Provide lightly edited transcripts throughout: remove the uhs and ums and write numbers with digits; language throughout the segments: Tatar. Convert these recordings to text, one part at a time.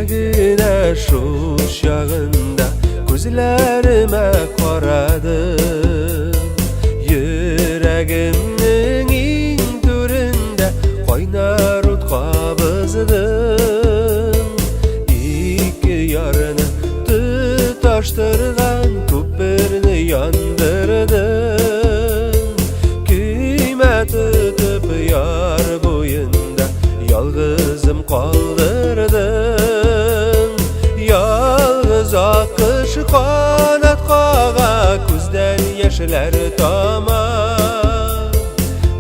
Нигә генә шул чагында күзләремә карадың? Йөрәгемнең иң түрендә кайнар ут кабыздың. Ике ярны тоташтырган күперне яндырдың. Көймә тотып яр буенда ялгызым калдырдың. Ялгыз акыш канат кага, күздән яшьләр тама.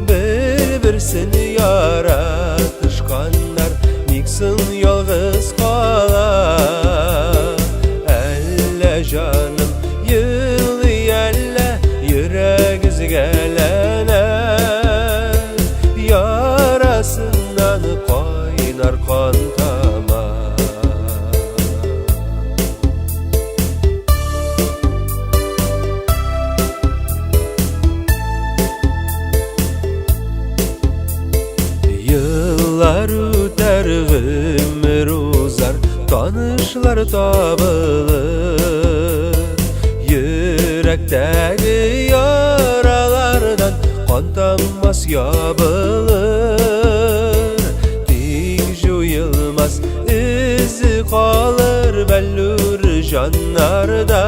Бер-берсен яратышканнар ник соң ялгыз кала? Әллә җаным елый, әллә йөрәк өзгәләнә. Ярасыннан кайнар кан тама. Еллар үтәр, гомер узар, танышлар табылыр. Йөрәктәге яралардан кан таммас, ябылыр. Тик җуелмас эзе калыр бәллүр җаннарда.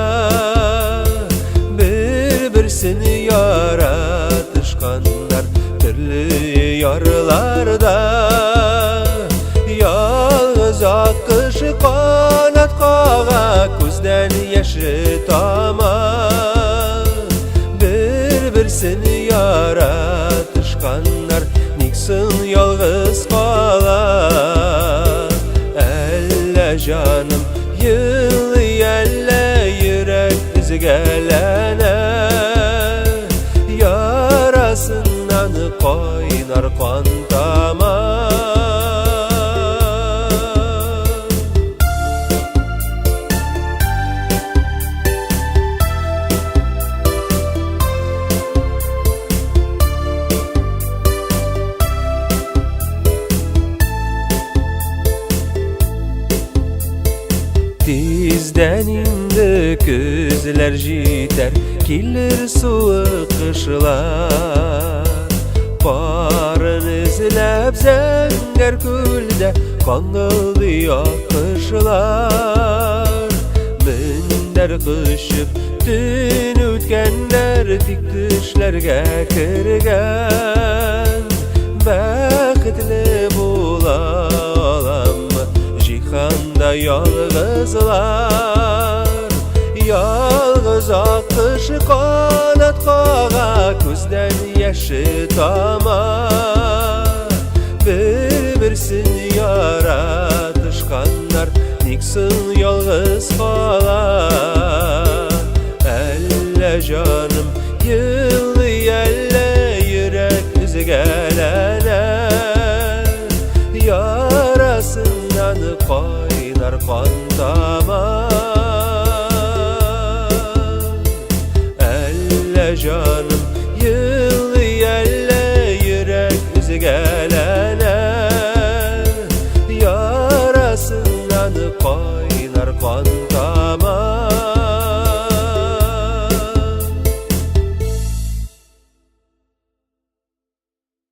Бер-берсен яратышканнар төрле ярларда. Ялгыз акыш канат кага, күздән яше тама. Бер-берсен яратышканнар ник соң ялгыз кала? Әллә җаным елый, әллә йөрәк өзгәләнә. Ярасыннан кайнар кан тама. Тиздән инде көзләр җитәр, килер суык кышлар. Парын эзләп зәңгәр күлдә каңгылдый аккошлар. Мендәр кочып төн үткәннәр тик төшләргә кергән. Бәхетле була аламы җиһанда ялгызлар? Ялгыз аккош канат кага, күздән яше тама. Бер-берсен яратышканнар ник соң ялгыз кала? Әллә җаным елый, әллә йөрәк өзгәләнә. Ярасыннан кайнар кан тама. Әллә җаным